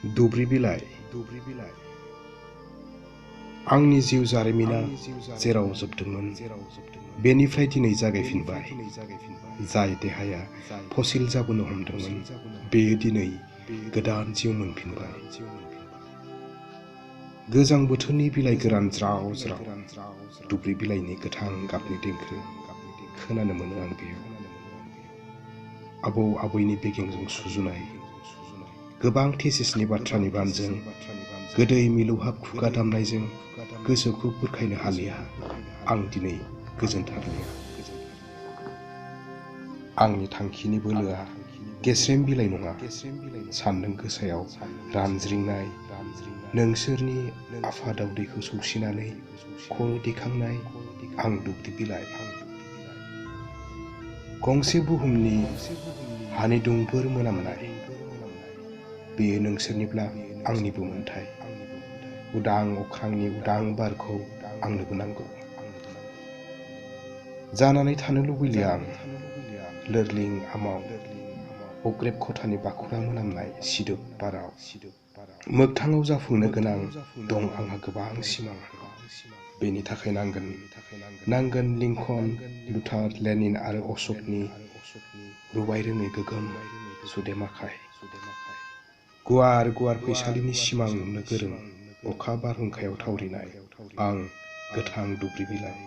दुब्रि बिलाइ आंनि जिउ जारिमिना जेराव जोबदोंमोन बेनिफ्राय दिनै जागायफिनबाय। जाय देहाया फसिल जाबोनो हमदोंमोन बेयो दिनै गोदान जिउ मोनफिनबाय। गोजां बोथोरनि बिलाइ गोरान ज्राव ज्राव दुब्रि बिलाइनि गोथां गाबनि देंखो खोनानो मोनो आं बेयाव। आबौ आबैनि बेगेंजों सुजुनाय गोबां थेसिसनि बाथ्रानि बानजों गोदै मिलौहाब खुगा दामनायजों गोसोखौ बुरखायनो हालिया आं दिनै गोजोनथारलिया। आंनि थांखिनि बोलोआ गेस्रेम बिलाइ नङा, सान्दों गोसायाव रानज्रिंनाय नोंसोरनि आफादाव दैखौ सौसिनानै खर' दिखांनाय आं दुब्रि बिलाइ। गंसे बुहुमनि हानि दुंफोर मोनामनाय बेयो नोंसोरनिब्ला आंनिबो मोन्थाय। उदां अख्रांनि उदां बारखौ आंनोबो नांगौ। जानानै थानो लुबैलिया आं लोरलिं आमाव अग्रेब खथानि बाखुरा मोनामनाय सिदोब बाराव। मोगथाङाव जाफुंनो गोनां दं आंहा गोबां सिमां। बेनि थाखाय नांगोन लिंकन, लुथार, लेनिन आरो अश'कनि रुबाय रोङै गोगोम सुदेम आखाय। गुवार गुवार फैसालिनि सिमां नुनो गोरों अखा बारहुंखायाव थावरिनाय आं गोथां दुब्रि बिलाइ।